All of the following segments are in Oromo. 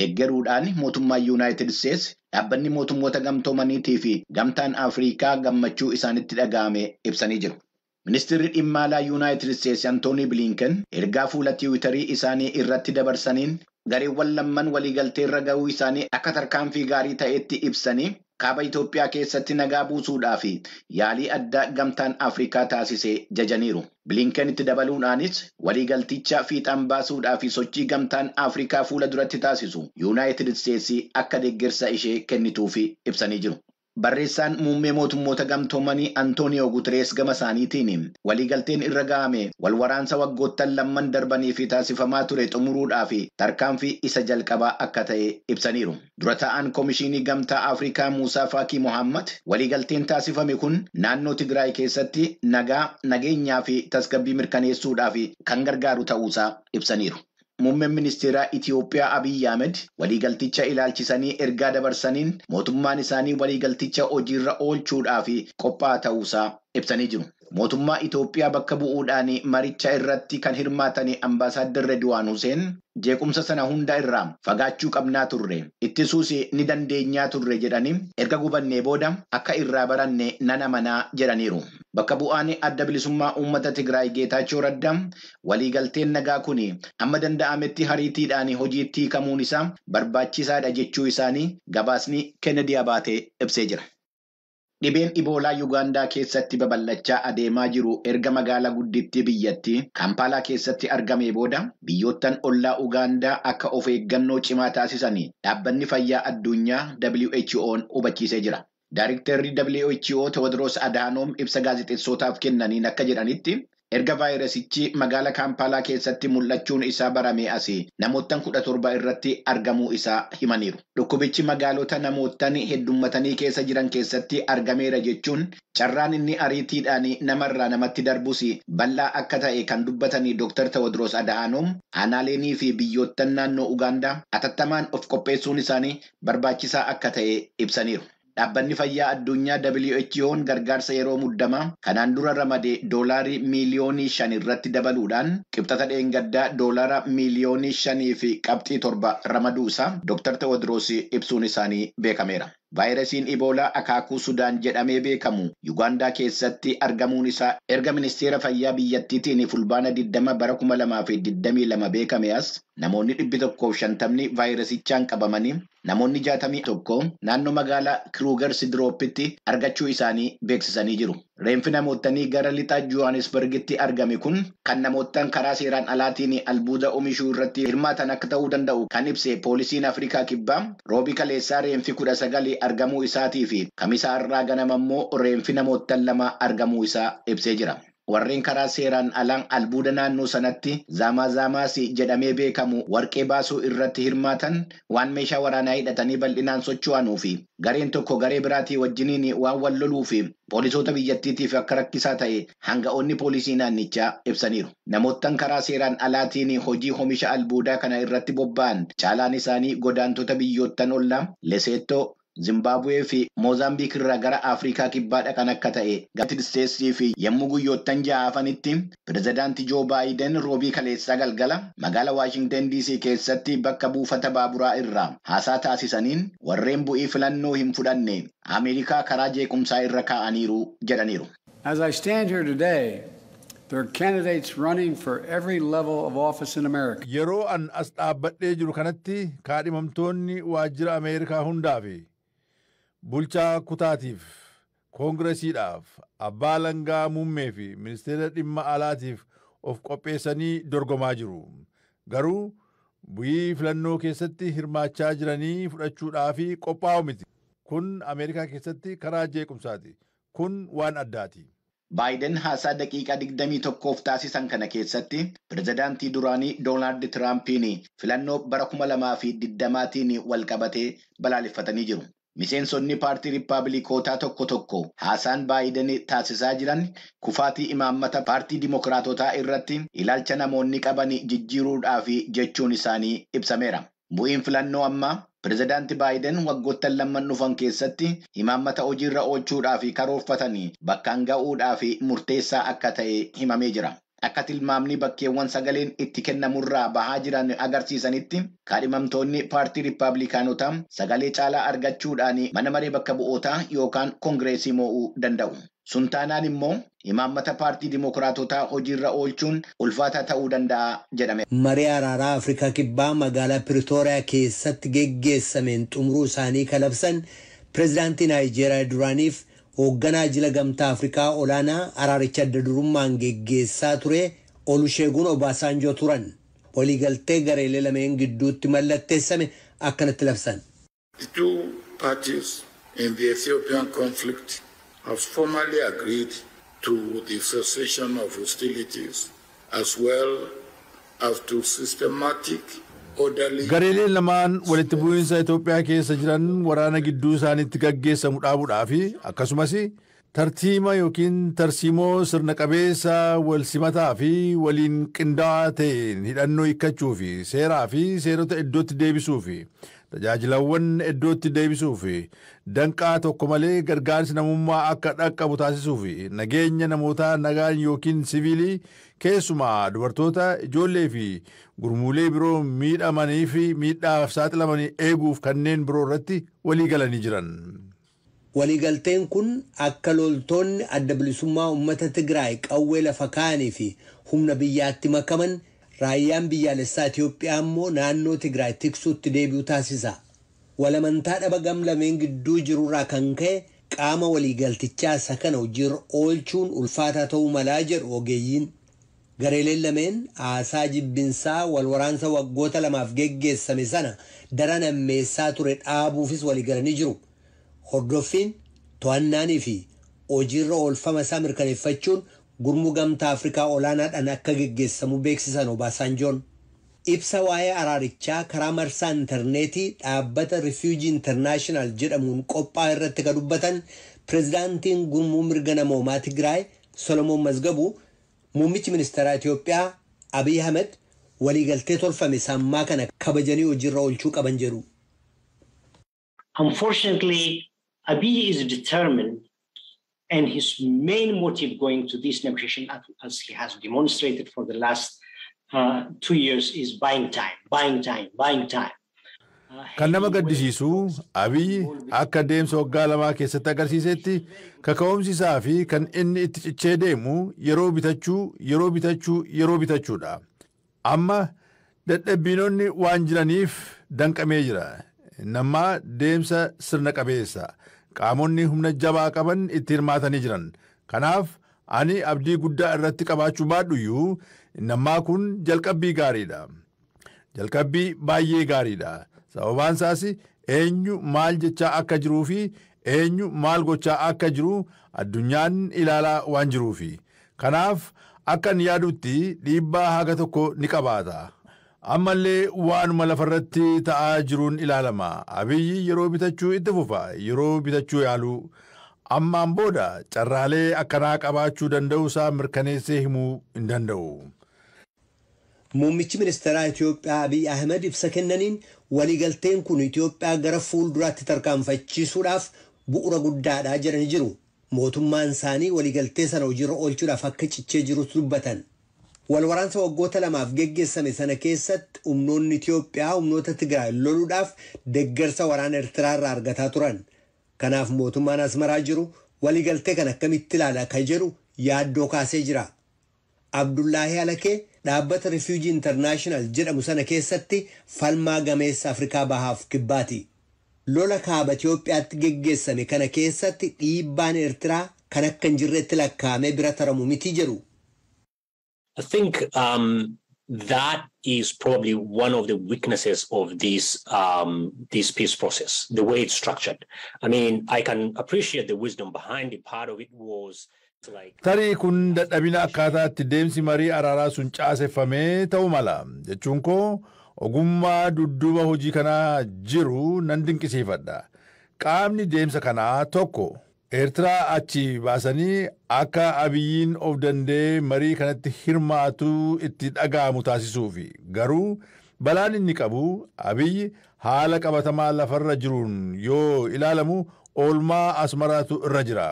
Deggeruudhaan mootummaa Yuunaayitid Isteets, dhaabbanni mootummoota gamtoomaniitii fi gamtaan Afrikaa gammachuu isaanitti dhaga'ame ibsanii jiru. Ministeerri dhimma alaa Yuunaayitid Isteets Antoonii Bilinken ergaa fuula Tiwiitarii isaanii irratti dabarsaniin, gareewwan lamman waliigaltee irra gahuu isaanii akka tarkaanfii gaarii ta'etti ibsanii, kaaba Itoophiyaa keessatti nagaa buusuudhaaf yaalii addaa gamtaan Afrikaa taasisee jajaniiru. Bilinken itti dabaluudhaanis, waliigalticha fiixaan baasuudhaaf sochii gamtaan Afrikaa fuula duratti taasisu Yuunaayitid Isteetsi akka deeggarsa ishee kennituuf ibsanii jiru. Barreessaan muummee mootummoota gamtoomanii Antooniyoo Guterees gama isaaniitiin, waliigalteen irra gahame wal waraansa waggoottan lamman darbanii fi taasifamaa ture xumuruudhaaf tarkaanfii isa jalqabaa akka ta'e ibsaniiru. Dura ta'an Koomishinii Gamtaa Afrikaa Muusaa Faakii Mohaammed, waliigalteen taasifame kun naannoo Tigraay keessatti nagaa, nageenyaa fi tasgabbii mirkaneessuudhaaf kan gargaaru ta'uusaa ibsaniiru. Muummeen ministeeraa Itiyoophiyaa Abiyyi Ahmed waliigalticha ilaalchisanii ergaa dabarsaniin, mootummaan isaanii waliigalticha hojiirra oolchuudhaaf qophaa'aa ta'uusaa ibsanii jiru. Mootummaa Itoophiyaa bakka bu'uudhaan maricha irratti kan hirmaatan Ambaasaadder Redwaan Huseen, jeequmsa sana hunda irraa fagaachuu qabnaa turre, ittisuus ni dandeenyaa turre jedhanii, erga gubannee booda akka irraa baranne nan amanaa jedhaniiru. Bakka bu'aan Adda Bilisummaa Uummata Tigraay Geetaachoo Raddaa, waliigalteen nagaa kun amma danda'ametti hariitiidhaan hojiitti hiikamuun isaa barbaachisaadha jechuu isaanii gabaasni Kennedy Abaatee ibsee jira. Dhibeen Iboolaa Yuugaandaa keessatti babal'achaa adeemaa jiru erga magaalaa guddittii biyyattii Kaampaalaa keessatti argamee booda, biyyoottan ollaa Ugaandaa akka of eeggannoo cimaa taasisan dhaabbanni fayyaa addunyaa WHO'n hubachiisee jira. Daayiriktarri WHO Tewoodiroos Adhaanoom ibsa gaazexeessootaaf kennaniin akka jedhanitti, erga vaayirasichi magaalaa Kaampaalaa keessatti mul'achuun isaa barame asii namoottan 17 irratti argamuu isaa himaniiru. Dhukkubichi magaalota namoottan heddummatanii keessa jiran keessatti argameera jechuun, carraan inni ariitiidhaan namarraa namatti darbus bal'aa akka ta'e kan dubbatanii Dr. Tewoodiroos Adhaanoom, aanaaleenii fi biyyoottan naannoo Ugaandaa atattamaan of qopheessuun isaanii barbaachisaa akka ta'e ibsaniiru. Dhaabbanni fayyaa addunyaa WHO'n gargaarsa yeroo muddamaa kanaan dura ramade doolaarii miiliyoonii 5 irratti dabaluudhaan, qibxata dheengaddaa doolaara miiliyoonii 5.7 ramaduu isaa Dr. Tewoodiroos ibsuun isaanii beekameera. Vaayirasiin Iboolaa akaakuu Sudaan jedhamee beekamu Yugaandaa keessatti argamuun isaa erga ministeera fayyaa biyyattiitiin fulbaana 20 bara 2022 beekame as, namoonni 150 vaayirasichaan qabamanii, namoonni 61 naannoo magaalaa Kiruugar Sidirooppitti argachuu isaanii beeksisanii jiru. Reenfi namootanii gara lixa Johannesburgitti argame kun kan namoottan karaa seeraan alaatiin albuuda oomishuu irratti hirmaatan akka ta'uu danda'u kan ibse poolisiin Afrikaa Kibbaa, roobii kaleessaa reenfi 19 argamuu isaatii fi kamisa har'aa ganama immoo reenfi namoottan 2 argamuu isaa ibsee jira. Warreen karaa seeraan alaan albuuda naannoo sanatti Zaamaazaamaas jedhamee beekamu warqee baasuu irratti hirmaatan waan meeshaa waraanaa hidhatanii bal'inaan socho'anuu fi gareen tokko garee biraatii wajjiniin waan wal loluu fi poolisoota biyyattiitiif akka rakkisaa ta'e hanga'oonni poolisii naannichaa ibsaniiru. Namoottan karaa seeraan alaatiin hojii oomisha albuudaa kana irratti bobba'an caalaan isaanii godaantota biyyoottan ollaa Leseettoo, Zimbaabuwee fi Moozaambiik irraa gara Afrikaa Kibbaa dhaqan akka ta'e Yuunaayitid Isteetsii fi yommuu guyyoottan 6 hafanitti, pirezidaantii Joo Baayiden roobii kaleessaa galgala magaalaa Waashingtan DC keessatti bakka buufata baaburaa irraa haasaa taasisaniin, warreen bu'ii filannoo hin fudhanne Ameerikaa karaa jeequmsaa irra kaa'aniiru jedhaniiru. As I stand here today, there are candidates running for every level of office in America. Yeroo an as dhaabbadhee jiru kanatti, kaadhimamtoonni waajjira Ameerikaa hundaa fi bulchaa kutaatiif, koongiresiidhaaf, abbaa alangaa muummee fi ministeera dhimma alaatiif of qopheessanii dorgomaa jiru. Garuu bu'ii filannoo keessatti hirmaachaa jiranii fudhachuudhaaf qophaa'u miti. Kun Ameerikaa keessatti karaa jeequmsaati. Kun waan addaati. Baayiden haasaa daqiiqaa 21f taasisan kana keessatti pirezidaantii duraanii Doonaald Tiraampiin filannoo bara 2020tiin wal qabatee balaaleffatanii jiru. Miseensonni paartii Riippaabilikootaa tokko tokko haasaan Baayiden taasisaa jiran kufaatii imaammata paartii Dimookiraatotaa irratti ilaalcha namoonni qaban jijjiiruudhaaf jechuun isaanii ibsameera. Bu'iin filannoo ammaa pirezidaantii Baayiden waggoottan lamman dhufan keessatti imaammata hojiirra oolchuudhaaf karoorfatanii bakkaan ga'uudhaaf murteessaa akka ta'e himamee jira. Akka tilmaamni bakkeewwan sagaleen itti kennamurraa bahaa jiran agarsiisanitti kaadhimamtoonni paartii Riippaabilikaanotaa sagalee caalaa argachuudhaan mana maree bakka bu'ootaa yookaan koongireesii moo'uu danda'u. Sun taanaan immoo imaammata paartii Dimookiraatotaa hojiirra oolchuun ulfaataa ta'uu danda'a jedhame. Marii araaraa Afrikaa Kibbaa magaalaa Piritooriyaa keessatti geggeessameen xumuruu isaanii kalabsan pireezidaantii Naayijeeriyaa duraaniif hoogganaa jila gamtaa Afrikaa olaanaa araaricha adda durummaan geggeessaa ture Olusheegun Obaasanjoo turan. Waliigaltee gareelee lameen gidduutti mallatteessame akkanatti labsan. The two parties in the Ethiopian conflict have formally agreed to the cessation of hostilities as well as to systematic, orderly. Gareeleen lamaan walitti bu'iinsa Itoophiyaa keessa jiran waraana gidduu isaaniitti gaggeessamu dhaabuudhaa fi akkasumas tartiima yookiin tarsiimoo sirna qabeessa wal simataa fi waliin qindaa'aa ta'een hidhannoo hiikkachuu fi seeraa fi seerota iddootti deebisuu fi tajaajilawwan iddootti deebisuu fi danqaa tokko malee gargaarsi namummaa akka dhaqqabu taasisuu fi nageenya namootaa nagaan yookiin siviilii, keessumaa dubartoota, ijoollee fi gurmuulee biroo miidhamanii fi miidhaaf saaxilamanii eeguuf kanneen biroo irratti walii galanii jiran. Waliigalteen kun akka loltoonni adda bilisummaa uummata Tigraay qawwee lafa kaa'anii fi humna biyyaatti makaman, raayyaan biyyaalessaa Itoophiyaa immoo naannoo Tigraay tiksuutti deebi'u taasisa. Walamantaa dhaba gam lameen gidduu jirurraa kan ka'e qaama waliigaltichaa isa kana hojiirra oolchuun ulfaataa ta'uu malaa jedhu ogeeyyiin. Gareeleen lameen haasaa jibbinsaa wal waraansa waggoota 2f geggeessame sana daran ammeessaa ture dhaabuufis waliigalanii jiru. Hordoffiin, to'annaanii fi hojiirra oolfama isaa mirkaneeffachuun gurmuu gamtaa Afrikaa olaanaadhaan akka geggeessamu beeksisan Obaasanjoon. Ibsa waa'ee araarichaa karaa marsaa intarneetii dhaabbata Refuujii International jedhamuun qophaa'e irratti kan dubbatan pireezidaantiin gurmuu mirga namoomaa Tigraay Solomoon Mazgabuu, muummichi ministeeraa Itoophiyaa Abiy Ahmed waliigaltee tolfame sammaa kana kabajanii hojiirra oolchuu qaban jedhu. Unfortunately, Abiy is determined, and his main motive going to this negotiation, as he has demonstrated for the last 2 years, is buying time, buying time, buying time. Kan nama gaddisiisu, Abiyyi akka deemsa waggaa 2 keessatti agarsiisetti kaka'umsi isaa fi kan inni itti cichee deemu yeroo bitachuu, yeroo bitachuu, yeroo bitachuudha. Amma dadhabbiinonni waan jiraniif danqamee jira. Nammaa deemsa sirna qabeessa. Qaamonni humna jabaa qaban itti hirmaatanii jiran. Kanaaf ani abdii guddaa irratti qabaachuu baadhuyyuu, nammaa kun jalqabbii gaariidha. Jalqabbii baay'ee gaariidha. Sababaan isaas eenyu maal jechaa akka jiruu fi eenyu maal gochaa akka jiru addunyaan ilaalaa waan jiruufi. Kanaaf akka inni yaadutti dhiibbaa haga tokko ni qabaata. Ammallee waanuma lafarratti ta'aa jiruun ilaalama. Abiyyi yeroo bitachuu itti fufa, yeroo bitachuu yaaluu. Ammaan booda carraalee akkanaa qabaachuu danda'u isaa mirkaneessee himuu hin danda'u. Muummichi ministeeraa Itoophiyaa Abiy Ahmed ibsa kennaniin waliigalteen kun Itoophiyaa gara fuulduraatti tarkaanfachiisuudhaaf bu'uura guddaadha jedhanii jiru. Mootummaan isaanii waliigaltee sana hojiirra oolchuudhaaf akka cichee jirutu dubbatan. Wal waraansa waggoota 2f geggeessame sana keessatti humnoonni Itoophiyaa humnoota Tigraay loluudhaaf deeggarsa waraana Eertiraa irraa argataa turan. Kanaaf mootummaan Asmaraa jiru waliigaltee kana akkamitti ilaala kan jedhu yaaddoo kaasee jira. Abdullaahii Alakee dhaabbata Refuujii International jedhamu sana keessatti falmaa gameessa Afrikaa Bahaaf Kibbaati. Lola kaaba Itoophiyaatti geggeessame kana keessatti dhiibbaan Eertiraa kan akka hin jirretti lakkaa'amee bira taramu miti jedhu. I think that is probably one of the weaknesses of this peace process, the way it's structured. I mean, I can appreciate the wisdom behind it. Part of it was like. Tarii kun dadhabina akkaataa itti deemsi marii araaraa sun caaseffamee ta'uu mala. Jechuun koo ogummaa dudduuba hojii kanaa jiru nan dinqisiifadha. Qaamni deemsa kanaa tokko Eertiraa achi baasanii akka Abiyyiin of danda'ee marii kanatti hirmaatu itti dhaga'amu taasisuufi. Garuu balaan inni qabu, Abiyyi haala qabatamaa lafarra jiruun yoo ilaalamu oolmaa Asmaraatu irra jira.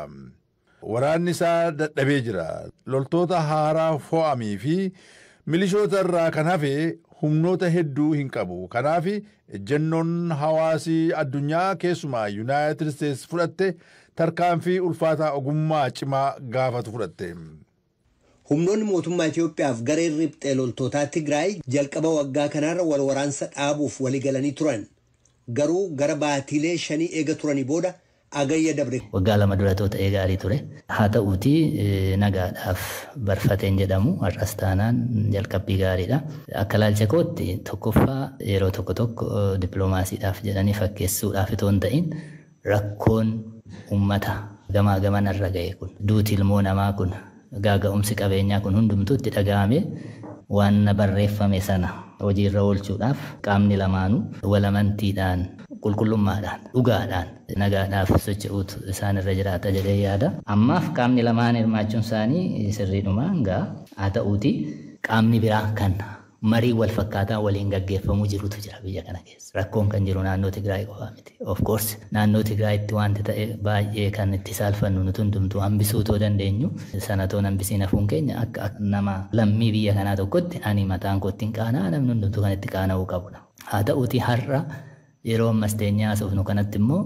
Waraanni isaa dadhabee jira. Loltoota haaraa fo'amii fi milishoota irraa kan hafe humnoota hedduu hin qabu. Kanaaf ejjennoon hawaasii addunyaa keessumaa Yuunaayitid Isteets fudhatte tarkaanfii ulfaataa ogummaa cimaa gaafatu fudhatte. Humnoonni mootummaa Itoophiyaaf gareen riphxee loltootaa Tigraay jalqaba waggaa kanaarra wal waraansa dhaabuuf waliigalanii turan. Garuu gara baatiilee 5 eega turanii booda agayya dabre. Waggaa 2 dura ta'ee gaarii ture. Haa ta'uutii nagaadhaaf barfateen jedhamu har'as taanaan jalqabbii gaariidha. Akka ilaalcha kootti tokkoffaa yeroo tokko tokko dippiloomaasiidhaaf jedhanii fakkeessuudhaaf itoo hin ta'in rakkoon uummata gamaa gamanarra ga'e kun duuti ilmoo namaa kun gaaga'umsi qabeenyaa kun hundumtuu itti dhaga'ame waan barreeffame sana hojiirra oolchuudhaaf qaamni lamaanuu walamantiidhaan qulqullummaadhaan dhugaadhaan nagaadhaaf socho'uutu isaan irra jiraata jedhee yaada. Ammaaf qaamni lamaan hirmaachuun isaanii sirriidhuma hangaa haa ta'uuti qaamni biraa kan marii wal fakkaataa waliin gaggeeffamuu jirutu jira biyya kana keessa. Rakkoon kan jiru naannoo Tigraay qofaa miti. Of course naannoo Tigraayitti wanti ta'e baay'ee kan itti saalfannu nuti hundumtuu hambisuu otoo dandeenyu sana otoo hambisiin hafuun keenya akka nama lammii biyya kanaa tokkotti ani mataan kootti hin qaana'aa namni hundumtuu kan itti qaana'uu qabudha. Haa ta'uuti har'a yeroo ammas teenyaa haasofnu kanatti immoo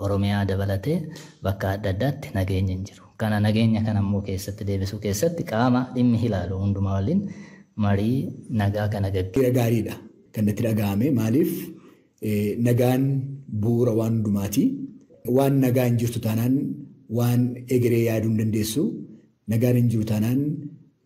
Oromiyaa dabalatee bakka adda addaatti nageenyi hin jiru. Kana nageenya kana immoo keessatti deebisuu keessatti qaama dhimmi ilaalu hundumaa waliin marii nagaa kana gaggeessu. Gaariidha kan natti dhaga'ame maaliif nagaan bu'uura waan hundumaati. Waan nagaa hin jirtu taanaan waan egeree yaaduu hin dandeessu. Nagaan hin jiru taanaan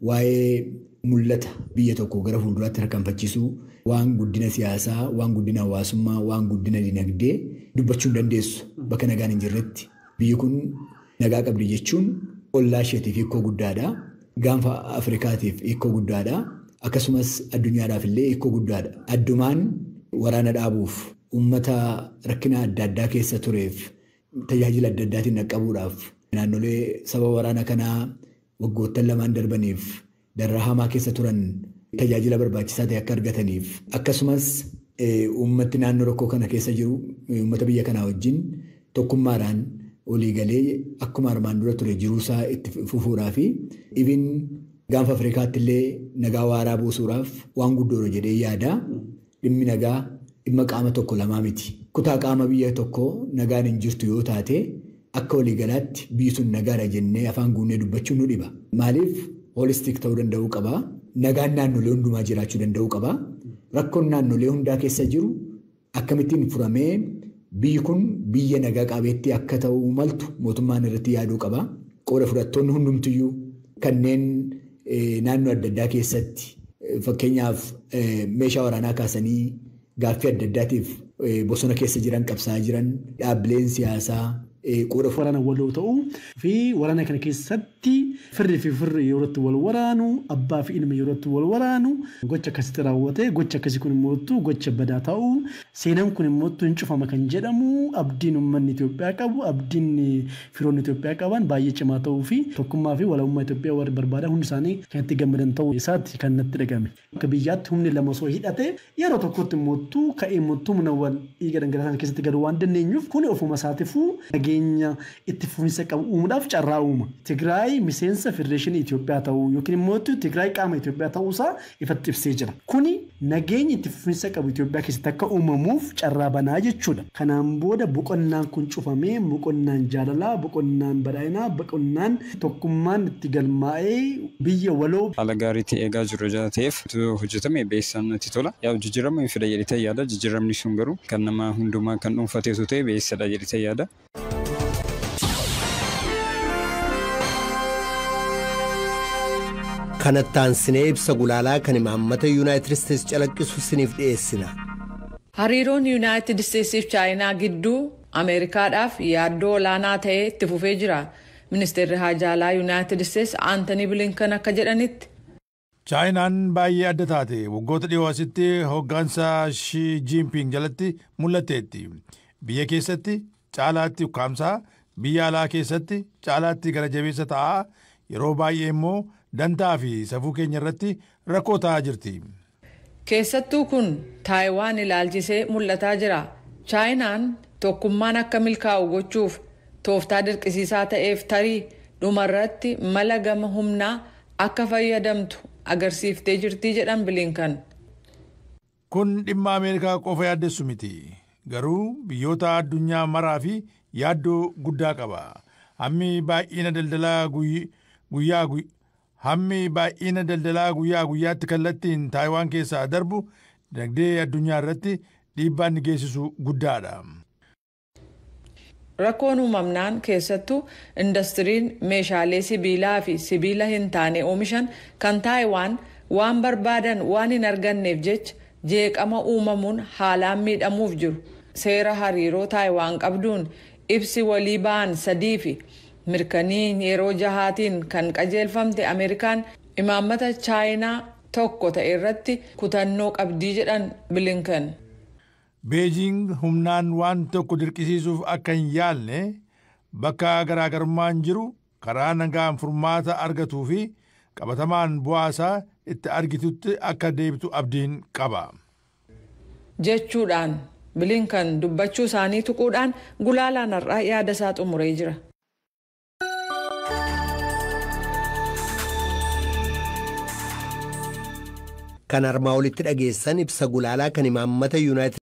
waa'ee mul'ata biyya tokko gara fuulduraatti harkanfachiisuu waan guddina siyaasaa, waan guddina hawaasummaa, waan guddina dinagdee dubbachuu hin dandeessu bakka nagaan hin jirretti. Biyyi kun nagaa qabdi jechuun ollaa isheetiif hiikoo guddaadha. Gaanfa Afrikaatiif hiikoo guddaadha. Akkasumas addunyaadhaaf illee hiikoo guddaadha. Addumaan waraana dhaabuuf uummata rakkina adda addaa keessa tureef tajaajila adda addaatiin dhaqqabuudhaaf naannolee saba waraana kanaa waggoottan 2 darbaniif darraa hamaa keessa turan tajaajila barbaachisaa ta'e akka argataniif akkasumas uummatti naannoo rakkoo kana keessa jiru uummata biyya kanaa wajjin tokkummaadhaan olii galee akkuma armaan dura ture jiruusaa itti fufuudhaa fi ibin gaanfa Afrikaatti illee nagaa waaraa buusuudhaaf waan guddoodha jedhee yaada. Dhimmi nagaa dhimma qaama tokko lamaa miti. Kutaa qaama biyya tokkoo nagaan hin jirtu yoo taate akka waliigalaatti biyyi sun nagaadha jennee afaan guunnee dubbachuun nu dhiba. Maaliif holistik ta'uu danda'uu qaba. Nagaan naannolee hundumaa jiraachuu danda'uu qaba. Rakkoon naannolee hundaa keessa jiru akkamittiin furamee biyyi kun biyya nagaa qabeetti akka ta'uu maltu mootummaan irratti yaaduu qaba. Qooda fudhattoonni hundumtiyyuu kanneen naannoo adda addaa keessatti fakkeenyaaf meeshaa waraanaa kaasanii gaaffii adda addaatiif bosona keessa jiran qabsaa jiran dhaabbileen siyaasaa qooda waraana waloo ta'uu fi waraana kana keessatti firri fi firri yerootti wal waraanu abbaa fi ilma yerootti wal waraanu gocha akkasitti raawwate gocha akkasii kun immoo gocha badaa ta'uu seenaan kun immoo hin cufama kan jedhamu abdiin uummanni Itoophiyaa qabu abdiin firoonni Itoophiyaa qaban baay'ee cimaa ta'uu fi tokkummaa fi walabummaa Itoophiyaa warri barbaadan hundi isaanii kan itti gammadan ta'uu isaatti kan natti dhagame. Akka biyyaatti humni lama osoo hidhate yeroo tokkotti immoo ka'ee immoo humna wal dhiiga dhangalaasan keessatti galuu waan dandeenyuuf kun ofuma isaatiifuu nageenya itti fufiinsa qabu uumuudhaaf carraa uuma. Tigraay miseensa Federeeshinii Itoophiyaa ta'uu yookiin immoo Tigraay qaama Itoophiyaa ta'uusaa ifatti ibsee jira. Kuni nageenya itti fufiinsa qabu Itoophiyaa keessatti akka uumamuuf carraa banaa jechuudha. Kanaan booda boqonnaan kun cufamee boqonnaan jaalalaa, boqonnaan badhaadhinaa, boqonnaan tokkummaan itti galmaa'ee biyya waloo. Haala gaariitti eegaa jiru jala ta'eef hojjetame beeksisaan natti tola. Yaa jijjiirama hin fida jedhee yaada. Jijjiiramni sun garuu kan nama hundumaa kan dhuunfateetu ta'e beeksisadha jedhee yaada. Kanattaan sinee ibsa gulaalaa kan imaammata Yuunaayitid Isteetsi calaqqisu siniif dhiyeessina. Hariiroon Yuunaayitid Isteetsiif Chaayinaa gidduu Ameerikaadhaaf yaaddoo olaanaa ta'ee itti fufee jira. Ministeerri Haajaalaa Yuunaayitid Isteetsi Aantanii Bilinkan akka jedhanitti. Chaayinaan baay'ee adda taate waggoota dhiyoo asitti hooggansa Shi Jinping jalatti mul'atteetti. Biyya keessatti caalaatti ukkaamsaa, biyya alaa keessatti caalaatti gara jabeessa ta'aa, yeroo baay'ee immoo dantaa fi safuu keenya irratti rakkoo ta'aa jirti. Keessattuu kun Taayiwaan ilaalchisee mul'ataa jira. Chaayinaan tokkummaan akka milkaa'u gochuuf tooftaa dirqisiisaa ta'eef tarii Dhumarratti mala gama humnaa akka fayyadamtu agarsiiftee jirtii jedhan Bilinkan. Kun dhimma Ameerikaa qofa yaaddessu miti. Garuu biyyoota addunyaa maraa fi yaaddoo guddaa qaba. Hammi baay'ina daldalaa guyyaa hammi baay'ina daldalaa guyyaa guyyaatti kallattiin Taayiwaan keessaa darbu dinagdee addunyaa irratti dhiibbaan inni geessisu guddaadha. Rakkoon uumamnaan keessattuu indastiriin meeshaalee sibiilaa fi sibiila hin taane oomishan kan Taayiwaan waan barbaadan waan hin arganneef jecha jeeqama uumamuun haalaan miidhamuuf jiru. Seera hariiroo Taayiwaan qabduun ibsi walii ba'an sadii fi mirkanii yeroo jahaatiin kan qajeelfamte Ameerikaan imaammata Chaayinaa tokko ta'e irratti kutannoo qabdii jedhan Bilinkan. Beejiing humnaan waan tokko dirqisiisuuf akka hin yaalne, bakka garaagarummaan jiru karaa nagaan furmaata argatuu fi qabatamaan bu'aasaa itti argitutti akka deebitu abdiin qaba. Jechuudhaan Bilinkan dubbachuu isaanii tuquudhaan gulaalaan har'aa yaada isaa xumuree jira. Kan armaa olitti dhageessan ibsa gulaalaa kan imaammata Yuunaayitid